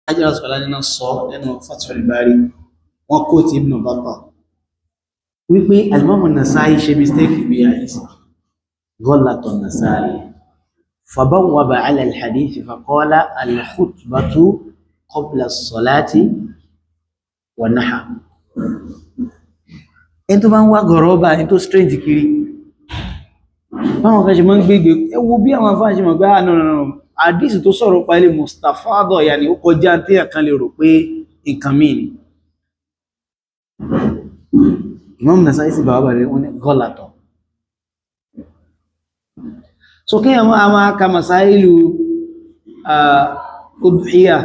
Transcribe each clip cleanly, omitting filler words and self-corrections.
Hajar Asqalani náà sọ nínú Fathul Bari, wọ́n kó ti Ibn Battah wípé Al-Imam An-Nasa'i ṣe mistake bí hadith. Ghalata An-Nasa'i fabawwaba ala al-hadith faqala al-khutbatu qabla as-salati wa naha. Ẹni tó bá ń wá gọ̀rọ̀ọ́bà, ẹni tó strange kiri, báwọn kan ṣe mọ́ ń gbégbé, ẹ wo bí àwọn afáà ṣe mọ̀ pé, ah, no, no, no, àdísì tó sọ̀rọ̀ pa ilé mustafadọ̀ yà ni ó kọjá tí ẹ̀kan lè rò pé nǹkan míì ni. Imam Nasa'i sì bàbá rẹ̀, wọ́n ní gọ́làtọ̀. So kí àwọn a máa ka masailu udhiya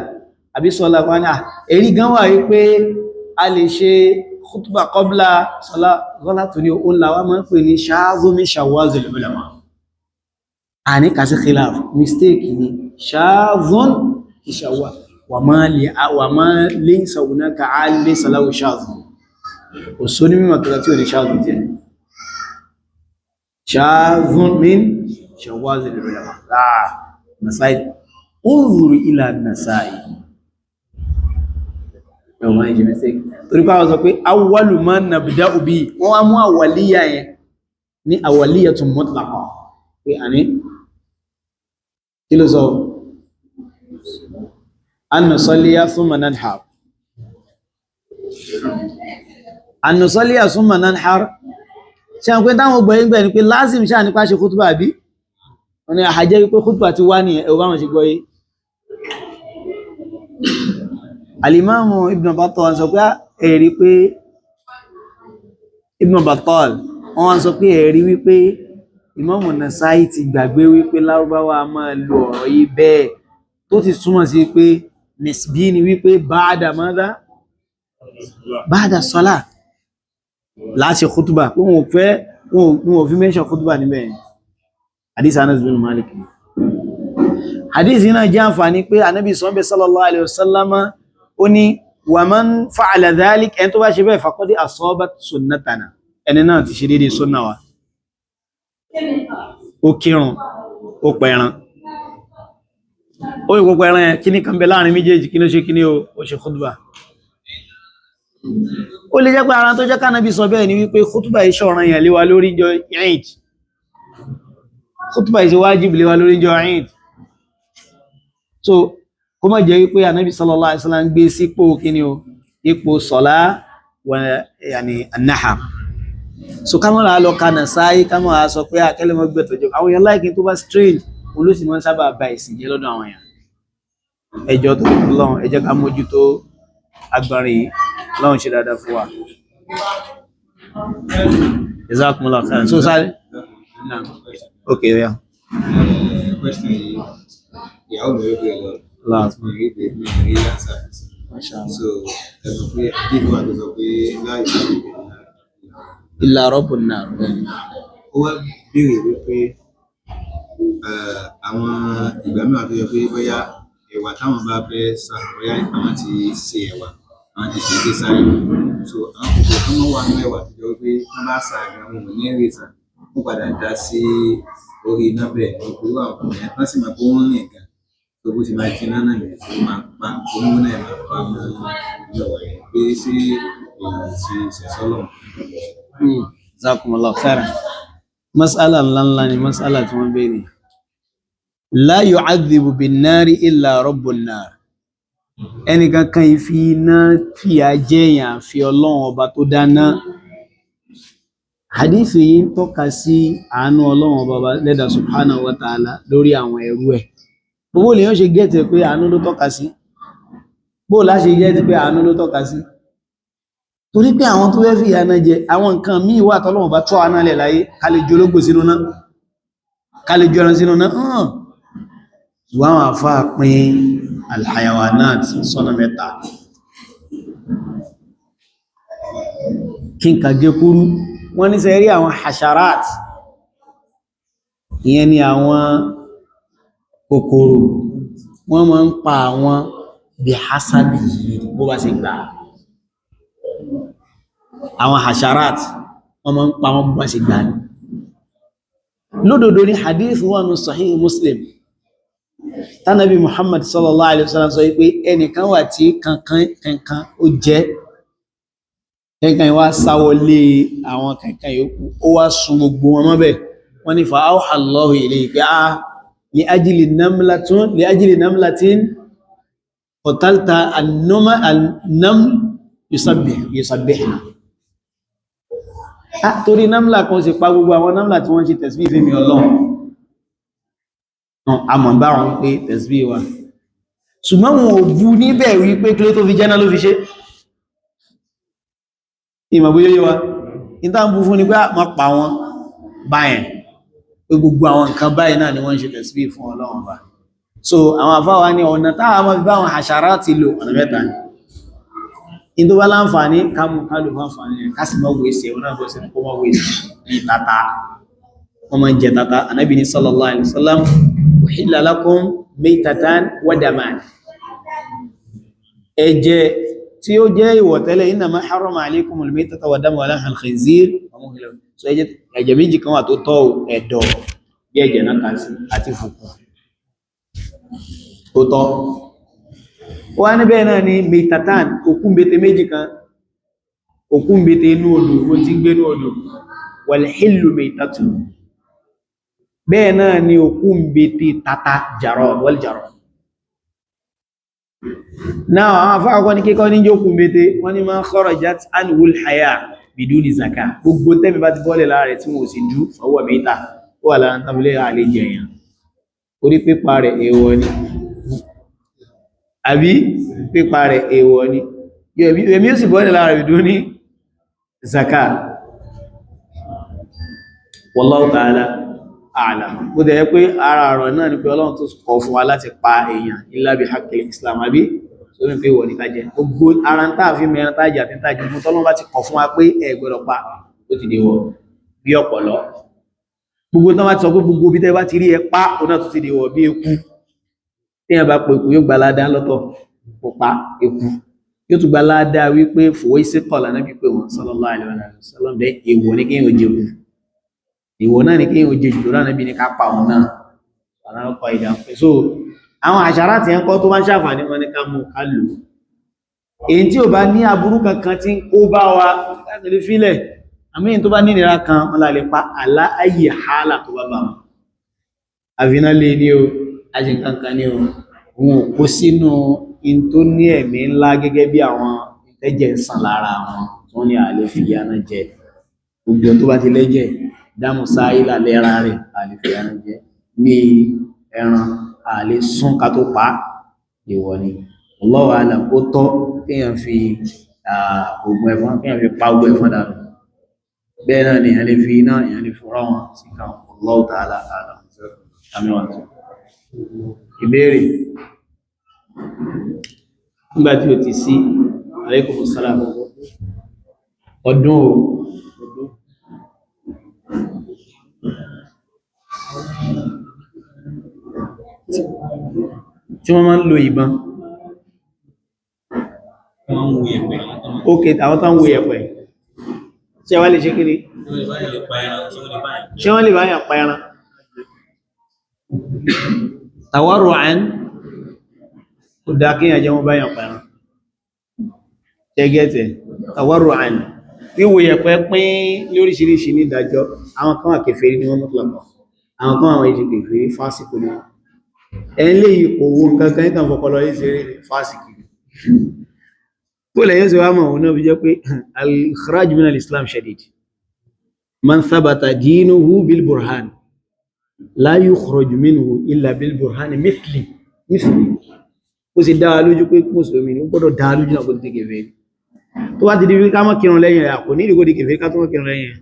àbí sọ́lá wọn ní èrí gan wà wípé a lè ṣe khutba qabla sọ́lá. Gọ́làtọ̀ ní ó làwá máa ń pè ní ṣáàzómi ṣàwázil ulama, àní kàsí khilaf, mistake ni, ṣáàzún ìṣàwà wà máa laysa hunaka alim laysa lahu ṣáàzún. Kò só ní mímọ̀ tó tí ò ní ṣáàzún tí ẹ̀ ṣáàzún min ṣàwázil ulama. Nasa'i, unzur ila Nasa'i, ẹ̀wọ̀n máa ń ṣe mistake torí pé àwọn sọ pé awwalu ma nabda'u bi, wọ́n wá mú àwàlíyà yẹn ní awwaliyatun mutlaqa pé àní kí ló sọ, an nusalliya thumma nanhar, an nusalliya thumma nanhar. Ṣe àwọn pé táwọn gbọ́ yín gbẹ̀ ni pé lázìm ṣáà nípa ṣe kútùbà bí wọ́n ni àjẹ́ wípé kútùbà ti wá ní ẹ̀wọ́ báwọn ṣe gbọ́ yé. Alimamu Ibn Battal sọ pé ẹ̀rí pé Ibn Battal wọ́n sọ pé ẹ̀rí wípé Imamu Nasa'i ti gbàgbé wípé Lárúbáwá máa lo ọ̀rọ̀ yìí bẹ́ẹ̀, tó ti túmọ̀ sí pé nisbi ni wípé ba'da madha, ba'da sọ́lá láti khutba. Wọn ò fẹ́, wọn ò fi mẹ́ṣọ̀ khutba níbẹ̀. Hadith Anas bin Malik, hadith náà jẹ́ àǹfààní pé Ànábì sọ́nbẹ̀ sallallahu alaihi wasallama ó ní wa man fa'ala dhalik, ẹni tó bá ṣe bẹ́ẹ̀, faqad asabat sunnatana, ẹni náà ti ṣe déédéé sunna wa. Ó kírun, ó pẹran, ó yìí pọpọ ẹran yẹn, kí ní kan bẹ láàrin méjèèjì? Kí ló ṣe? Kí ní ó ṣe khutba. Ó lè jẹ́ pé ara tó jẹ́ kánàbí sọ bẹ́ẹ̀ ni wípé khutba iṣẹ́ ọ̀ràn yẹn lé wa lórí jọ Eid, khutba iṣẹ́ wájib lé wa lórí jọ Eid. So kó má jẹ́ wípé ànábì sallallahu alaihi wasallam ń gbé sípò kíni o, ipò sọ̀lá wa yani an-nahar. So ká mọ́ lọ ka Nasa'i, ká mọ́ sọ pé akẹ́lẹ́ mọ́ gbẹ̀tọ̀ jọ àwọn èèyàn láìkí tó bá strange, olóṣì mọ́ sábà ba ìsìn jẹ́ lọ́dọ̀ àwọn èèyàn. Ẹjọ́ tó lọ́run, ẹ jẹ́ ká mójútó agbárin yìí. Lọ́run ṣe dáadáa fún wa. Jazakumullahu khairan. So sáré. Okay, yeah. Question yìí, ìyàwó mi ló bèèrè lọ. Mi rí ìbéèrè, mi rí answer sí. Mashallah. So ẹ mọ̀ pé àdéhùn wà tó sọ pé láì sí ìbéèrè Illa rabbun nar. Ó wá béèrè wípé àwọn ìgbà mìíràn tó yẹ pé bóyá ẹ̀wà táwọn bá fẹ́ sà, bóyá àwọn ti ṣe ẹ̀wà, àwọn ti ṣe é dé sáré, so àwọn kòkòrò kan máa wà nínú ẹ̀wà tó jẹ́ wípé wọ́n bá sà gan, wọn ò ní rí sà, wọ́n padà dá sí orí iná bẹ́ẹ̀ ní irú àwọn kòkòrò yẹn, wọ́n sì máa pé wọ́n rìn gan tó bó ṣe máa jiná náà nìyẹn, tó máa pa omi náà, máa pa mọ́ inú ẹ̀wà yẹn, pé ṣé èèyàn ti ṣẹ̀ṣọ́ lọ́wọ́? Jazakumullahu khairan. Mas'ala ńláńlá ni mas'ala tí wọ́n béèrè. La yu'adhibu bin-nari illa rabbun nar. Ẹnìkan kan ìfi iná fìyà jẹ́yàn àfi Ọlọ́run ọba tó dáná. Hadith yìí ń tọ́ka sí àánú Ọlọ́run ọba lẹ́dà subhanahu wa ta'ala lórí àwọn ẹrú ẹ̀. Gbogbo lèyàn ṣe gẹ́ẹ̀tẹ̀ pé àánú ló tọ́ka sí. Bó láṣe gẹ́ẹ̀tẹ̀ pé àánú ló tọ́ka sí? Torí pé àwọn tó fẹ́ fìyà náà jẹ, àwọn nǹkan míì wà tọ́lọ́run bá tọ́ àná lẹ̀ láyé, ká lè jológbò sínú náà, ká lè jọran sínú náà hàn. Ṣùgbọ́n àwọn àfáà pín alhayawanat sọ́nà mẹ́ta. Kí n kà gé kúrú, wọ́n ní sẹ́rí àwọn hasharat, ìyẹn ni àwọn kòkòrò, wọ́n máa ń pa àwọn bí hasabi yìí bó bá ṣe gbà. Àwọn hasharat, wọ́n máa ń pa wọ́n bó bá ṣe gbà ní. Lódodo ní hadith wà ní Sahih Muslim. Tánàbí Muhammad sallallahu alaihi wasallam sọ wípé ẹnìkan wà tí kankan kankan ó jẹ́ kankan wá sáwọlé àwọn kankan yòókù, ó wá sun gbogbo wọn mọ́bẹ̀. Wọ́n ní fa awha Allahu ilayhi pé a li ajli namlatun li ajli namlatin qatalta an-naml yusabbih yusabbihna. Torí námlà kan sì pa gbogbo àwọn námlà tí wọ́n ṣe tẹ̀sbí fẹ́mi Ọlọ́run. A mọ̀ bá wọn pé tẹ̀sbí wà, ṣùgbọ́n wọn ò bú níbẹ̀ wípé kí ló tó fi jẹ́nà ló fi ṣe. Ìmọ̀ bóyá yé wa ní tá ń bú fún ni pé má pa wọn báyẹn, pé gbogbo àwọn nǹkan báyìí náà ni wọ́n ń ṣe tẹ̀sbí fún Ọlọ́run bá. So àwọn àfáwà ní ọ̀nà táwa máa fi bá àwọn àṣàrá ti lò, ọ̀nà mẹ́ta ni. In tó bá láǹfààní kámú kálù fáǹfààní rẹ̀, ká sì mọ́ wèsì ọ̀nà bó ṣe kó mọ́ wèsì ní tata. Wọ́n máa ń jẹ tata. Ànábì ní sallallahu alaihi wasallam, uhilla lakum maytatan wa daman. Ẹ̀jẹ̀ tí ó jẹ́ ìwọ̀ tẹ́lẹ̀, innama harrama alaykumul maytata wa dama wa lahmal khinzir. So ẹ̀jẹ̀ méjì kan wà tó tọ́ ẹ̀dọ̀ bí ẹ̀jẹ̀ náà kà sí àti fùkù tó tọ́. Wọ́n ní bẹ́ẹ̀ náà ni maytatan, òkúńbete méjì kan, òkúńbete inú odò, ó ti ń gbé inú odò, wal hillu maytatu. Bẹ́ẹ̀ náà ni òkúńbete tata jarad wal jarad. Náà àwọn afáàkọ́ ní kíkọ́ ní jókúńbete, wọ́n ní ma kharajat anhul haya biduni zaka. Gbogbo tẹ́mi bá ti bọ́lẹ̀ lára rẹ̀ tí wọ́n sì dú ọwọ́ mẹ́ta, ó wà lára tábílẹ̀ àlejò èèyàn. Orí pípa rẹ̀ èèwọ̀ ni, àbí pípa rẹ̀ èèwọ̀ ni, èmi ó sì bọ́lẹ̀ lára ìdó ní zaka. Wallahu ta'ala a'lam. Ó dẹ̀ pé ara ọ̀rọ̀ náà ni pé Ọlọ́run tó kọ̀ fún wa láti pa èèyàn illa bi haqqil Islam, àbí tó ní pé ìwọ̀ ní ká jẹ gbogbo ara ń tàà fi mẹ́rin tájà àti tájà mú. Tọ́lọ́run bá ti kọ̀ fún wa pé ẹ gbọ́dọ̀ pa, ó ti dèwọ̀. Bí ọ̀pọ̀lọ́, gbogbo tán bá ti sọ pé gbogbo bí tẹ́ bá ti rí ẹ pa, òun náà tó ti dèwọ̀. Bí eku, téèyàn bá pe eku yóò gba ládá lọ́tọ̀, kò pa eku yóò tún gba ládá wípé fòwé sí kọ̀lá náà pípé wọn sallallahu alaihi wasallam. Bẹ́ẹ̀ èèwọ̀ ní kéèyàn jẹ eku, èèwọ̀ náà ní kéèyàn jẹ jù lọ́nà bí ní ká pa òun náà ọ̀nà ọkọ̀ ìdá pé. So àwọn àṣàrà tí ń kọ́ tó bá ń ṣàǹfààní wọn ní ká mú ká lò. Èyí tí ò bá ní aburú kankan tí ń kó bá wa láti lè fílẹ̀, àmì tó bá ní ìnira kan wọn la lè pa àlá ayé hálà tó bá bá wọn. Àfiná lé ní o, aṣe nǹkan ní o, òun ò kó sínú in tó ní ẹ̀mí ńlá gẹ́gẹ́ bí àwọn ìtẹ́jẹ̀ ń sàn lára wọn tó ní àlè fìyànà jẹ. Gbogbo tó bá ti lẹ́jẹ̀ dámù sáílà lẹ́ra rẹ̀ àlè fìyànà jẹ. Bí ẹran àlè sún ká tó pa, ìwọ ni. Wallahu alam. Ó tọ́ kéèyàn fi oògùn ẹ̀fọn, kéèyàn fi pa oògùn ẹ̀fọn dànù. Bẹ́ẹ̀ náà ni èèyàn lè fi iná, èèyàn lè fi rọ́ wọn sí kan. Wallahu ta'ala a'lam. Àmì wà tó ìbéèrè nígbàtí ó ti sí. Alaikum salam. Ọdún o, tí wọ́n máa ń lo ìbọn. Wọ́n ń wo yẹ̀pẹ̀, àwọn tó máa Ok, àwọn tó ń wo yẹ̀pẹ̀, ṣé wá lè ṣe kí ni? ń lè báyìí lè pa ẹran tí wọ́n lè báyìí. Ṣé wọ́n lè báyàn pa ẹran tawarru'an? Ó dá kíyàn jẹ́ wọ́n báyàn pa ẹran ṣẹgẹ́tẹ̀ tawarru'an. Wíwo yẹ̀pẹ̀ pín lóríṣiríṣi ní ìdájọ́. Àwọn kan wà, kèfèrí ni wọ́n mutlaqan. Àwọn kan àwọn ìṣe kèfèrí, fásìkò ni wọ́n. Ẹn lè kò wo nǹkan kan nǹkan fọpọlọ yìí ṣeré ní fásìkì kó lẹ́yìn sí wá mọ̀. Òun náà fi jẹ́ pé al-ikhraj min al-islam shadid. Man thabata dinuhu bil burhan la yukhraj minhu illa bil burhan. Mithli mithli ó sì dá wa lójú pé mùsùlùmí ni, ó gbọ́dọ̀ dá wa lójú náà kó di kèfèrí. Tó bá ti di wípé ká má kírun lẹ́yìn rẹ̀, kò ní ìdí kó di kèfèrí ká tó má kírun lẹ́yìn rẹ̀,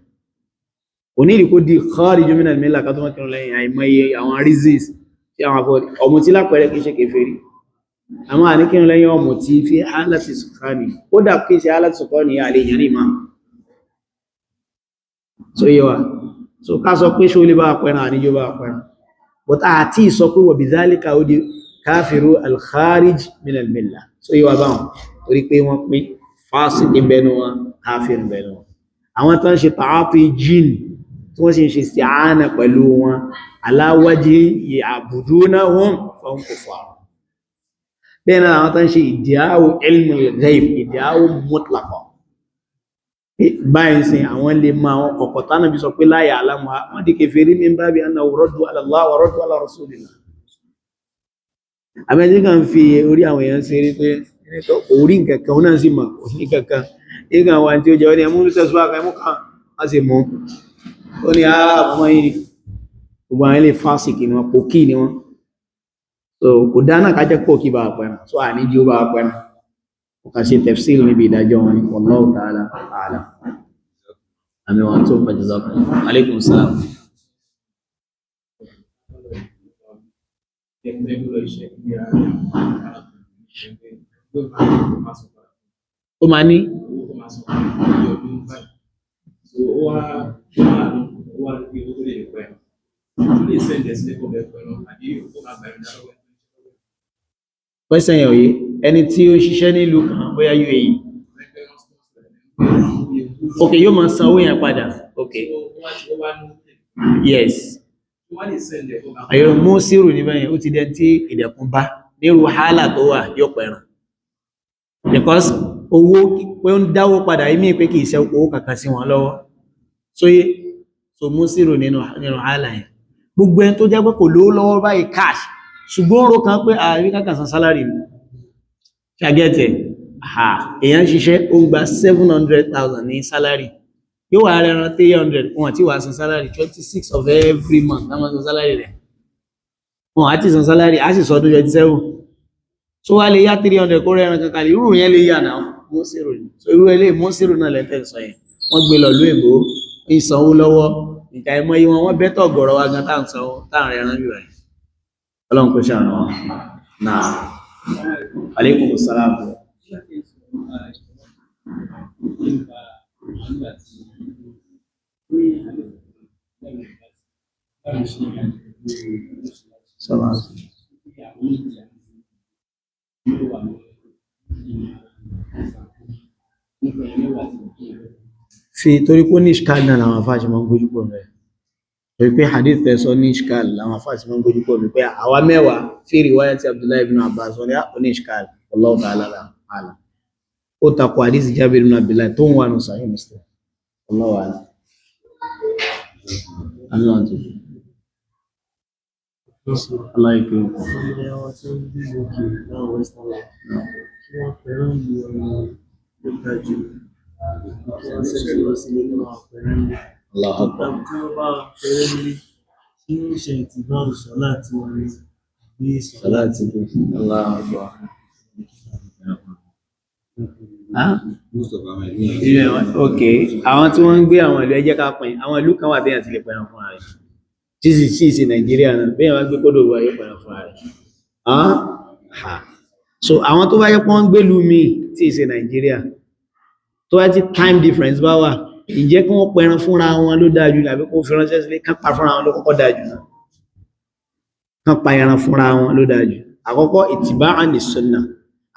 kò ní ìdí kó di kharij min al-millah ká tó má kírun lẹ́yìn. Àìmọye àwọn reasons tí àwọn afọ ọmọ tí lápẹẹrẹ kìí ṣe kèfèrí, àmọ́ àní kírun lẹ́yìn ọmọ tí fi hálàtì sùkánì, kódà kìí ṣe hálàtì sùkánì àlè yẹn ní ìmáà. So yé wa, so ká sọ pé ṣó lè bá pẹran, àníjó bá pẹran, but àti sọ pé wọ̀bí dhalika ó di káfìrú al-kharij min al-millah. So yé wa báwọn, torí pé wọ́n pín fásitì bẹnu wọn, káfìrú bẹnu wọn, àwọn tó ń ṣe tààtì jìn tí wọ́n sì ń ṣe isti'ana pẹ̀lú wọn ala wajhi ya'budunahum. Fahum kuffar. Bẹ́ẹ̀ náà àwọn tó ń ṣe ìdíáwò ilmul ghaib, ìdíáwò mutlaqa, báyìí sin àwọn lè mọ àwọn kọ̀kọ̀ tánà bí sọ pé la ya'lamuha, wọ́n di kèfèrí min babi annahu raddu ala Allah wa raddu ala rasulillah. Àmẹ́jì kan fi orí àwọn èèyàn ṣe rí pé orí nǹkankan náà sì mọ̀ orí kankan nígbà wọn tí ó jẹ́, ó ní ẹmú tẹ̀síwá kan, ẹmú kan, wọ́n sì mú, ó ní ààbùmọ́ yìí, gbogbo àwọn ilé fásìkì ni wọ́n, pòkí ni wọ́n. So kò dáná ká jẹ́ pòkí bá pẹ̀rẹ̀, so àníjí ó bá pẹ̀rẹ̀, ó kà ṣe tafsir níbi ìdájọ́ wọn ni. Wallahu ta'ala a'lam. Àmì wọn tó pẹ̀jọ́. Alaikum salam. Ó máa ní pẹ́sẹ̀ yẹn òye ẹni tí ó ń ṣiṣẹ́ nílùú kan, bóyá UAE. Ok, yóò máa san owó yẹn padà. Ok, yes, àyẹ̀rọ mú sírù níbẹ̀ yẹn, ó ti dẹni tí ìdẹ̀kùn bá nírú hálà tó wà, yóò pẹ̀ràn, because owó pé ó ń dáwó padà ìmí pé kìí ṣe owó kankan sí wọn lọ́wọ́. Sóyé, so mú sírù nínú hálà yẹn, gbogbo ẹni tó jẹ́ pé kò lówó lọ́wọ́ báyìí cash, ṣùgbọ́n ó ro kan pé àrí kankan san salary mi, ṣàgẹ́tẹ̀ èèyàn ń ṣiṣẹ́, ó ń gba 700,000 ní salary, yóò wà rẹran 300, wọn àti wàá san salary 26 of every month náà máa san salary rẹ̀, wọn àti san salary á sì sọ ọdún 27, so wá lè yá 300 kó rẹran kankan lè irú yẹn lè yà náà, mú sírò ní. So irú eléyìí, mú sírò náà lẹ́tẹ̀ sọ yẹn, wọ́n gbé lọ lóyìnbó, ń sanwó lọ́wọ́ nǹkan ẹ̀mọ́ yìí, wọn bẹ́tọ̀ gọ̀rọ̀ wa gan tá à ń sanwó tá à ń rẹran bí wáyé. Ọlọ́run kò ṣàánú wa náà. Aleykum salaam. Salam. Fi torí pé ó ní ishkal náà làwọn afáàṣì máa ń gbójú pọ̀ rẹ̀, torí pé hadith ẹ̀ sọ ní ishkal làwọn afáàṣì máa ń gbójú pọ̀ rẹ̀ pé àwa mẹ́wàá fi riwaya ti Abdullahi ibn Abbas, wọn ni ó ní ishkal. Wallahu ta'ala a'lam. Ó takò hadith Jabir ibn Abdullahi tó ń wà nù Sahih Muslim. Wallahu a'lam. Àmì wọn tó Allah yìí. Àwọn tí ó ń gbé òkè láwọn western land, kí wọ́n fẹ́ràn ìlú ọ̀nà tó ga jù, kí wọ́n ṣẹ̀ṣẹ̀ lọ sílé ní wọn fẹ́ràn ilé. Allahu akbar. Tàbí tí wọ́n bá fẹ́ràn ilé, tí ó ṣe ìtìbáàrù sọ́lá tí wọ́n ní bí sọ́lá. Salati Allahu akbar. Ah? Most of our ìlú yẹn. Ilé wọn, ok, àwọn tí wọ́n ń gbé àwọn ìlú, ẹ jẹ́ ká pín àwọn ìlú kan wà téèyàn ti lè pẹran fúnra rẹ̀, tí sì sí ìsìn Nàìjíríà náà, bẹ́ẹ̀ wá gbé kódò wà, yóò pẹran fúnra rẹ̀. Ah? Ha. So àwọn tó bá yẹ pé wọ́n ń gbélú míì tí ìsìn Nàìjíríà, tó bá ti time difference bá wà, ǹjẹ́ kí wọ́n pẹran fúnra wọn ló dáa jù ní, àbí kó fi ránṣẹ́ sílé? Kán pa fúnra wọn ló kọ́kọ́ dáa jù náà. Kán pa ẹran fúnra wọn ló dáa jù. Àkọ́kọ́, ittiba'an lis-sunnah,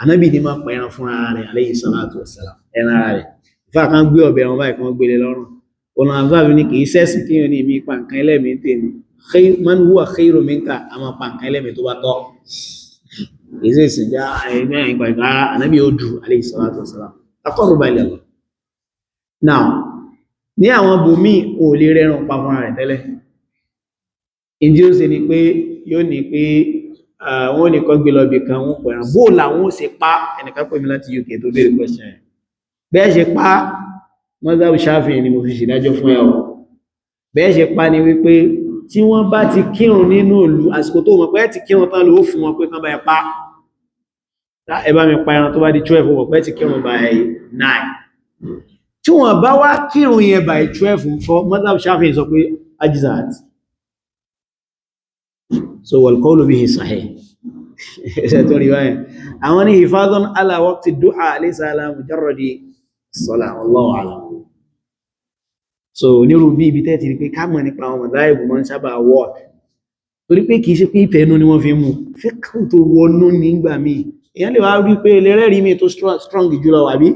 ànábì ní máa pa ẹran fúnra rẹ̀ alayhi salatu wassalam, ẹran ara rẹ̀ ìfà kan gbé ọ̀bẹ wọn báyìí kan gbélé lọ́rùn ọ̀nà àfáàfin ni. Kìí sẹ́sìn kí ní ibi pa nǹkan ẹlẹ́mìí tèmi. Man huwa khairu minka, a máa pa nǹkan ẹlẹ́mìí tó bá tọ́. Kìí sẹ́sìn já ẹ̀mí àyìnpá rárá, ànábì ó dù alayhi salatu wassalam, taqarruba ila Allah. Now, ní àwọn bòmíì, ò lè rẹran pa fúnra rẹ̀ tẹ́lẹ̀. Ìdí ó ṣe ni pé yóò ní pé àwọn nìkan gbé lọ bì kan, wọn pẹ̀ràn bó làwọn ó ṣe pa. Ẹnìkan pè mí láti UK tó béèrè question yẹn. Bẹ́ẹ̀ ṣe pa, mọ́sáàbù Ṣáfi'í ni mo fi ṣèdájọ́ fún ẹ o. Bẹ́ẹ̀ ṣe pa ni wípé tí wọ́n bá ti kírun nínú ìlú, àsìkò tó mọ̀ pé ti kírun tán ló fún wọn pé kán bá ẹ pa, ẹ bá mi pa ẹran tó bá di 12, mọ̀ pé ti kírun by 9. Tí wọ́n bá wá kírun yẹn by 12 fọ́, mọ́sáàbù Ṣáfi'í sọ pé ajizat. So wal qawlu bihi sahih. Ṣe tó rí báyìí, àwọn ní hifadhan ala waqti du'a laysa ala mujarradi salah. Wallahu a'lam. So onírú bí ibi tẹ́ ti rí pé ká mọ̀ nípa àwọn mọ̀dáìbù máa ń sábà work, torí pé kìí ṣe pé ìfẹ́ inú ni wọ́n fi mú fíkù tó wọnú nígbà míì, èèyàn lè wá rí pé elérẹ́rí mi tó strong jùlọ àbí.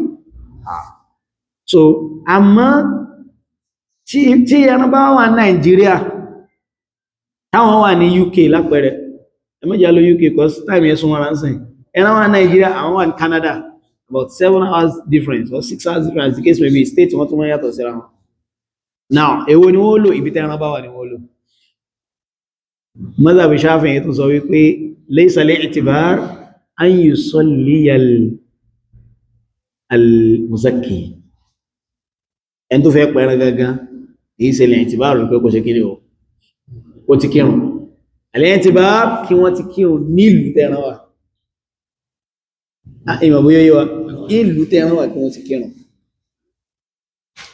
So àmọ́ tí ẹran bá wà Nàìjíríà, táwọn wà ní UK lápẹẹrẹ, Ẹ má jẹ́ á lọ UK cause time yẹn súnmọ́ra ń sìn. Ẹran wà Nàìjíríà, àwọn wà ní Canada, about 7 hours difference or 6 hours difference, as the case may be. State wọn tún máa yàtọ̀ síra wọn. Now, èwo ni wọ́n lò? Ibi tẹ́ran bá wà ni wọ́n lò. Mazhab Shafi'i tó sọ wípé laysa al-i'tibar an yusalliya al-muzakki, ẹni tó fẹ́ pẹran gangan, kìí ṣe al-i'tibar pé kò ṣe kí ni o, ó ti kírun. Al-i'tibar kí wọ́n ti kírun nílùú tẹ́ran wà. Ìmọ̀ bóyá yé wa, ìlú tẹ́ran wà kí wọ́n ti kírun.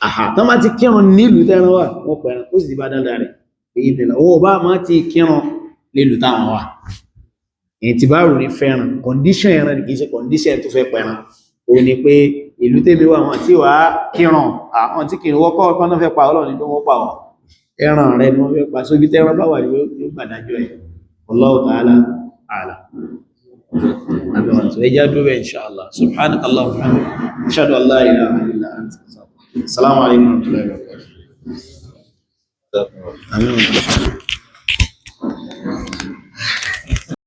Àhà, tán bá ti kírun nílùú tẹ́ran wà, wọ́n pẹran, ó sì ti bá dáadáa rẹ̀ èyí nìlọ. Owó bá má ti kírun nílùú táwọn wà, èyí tí bá rò ní fẹ́ràn condition ẹran ni, kìí ṣe condition tó fẹ́ pẹran. Ó ní pé ìlú tèmi wà, wọn tí wàá kírun, àwọn tí kìrìn wọ́kọ́ ọkọ́ náà fẹ́ pa. Ọlọ́run ní pé wọ́n pa ọ̀, ẹran rẹ ni wọ́n fẹ́ pa. Sóbi tẹ́ran bá wà ní yóò gbàdájọ́ ẹ̀. Wallahu ta'ala a'lam. Ẹjá dúró bẹ́ẹ̀, insha Allah. Subhanakallahumma wa bihamdika, ashhadu an la ilaha illa anta. Assalamu alaikum wa rahmatullahi wa barakatuh. Àmín.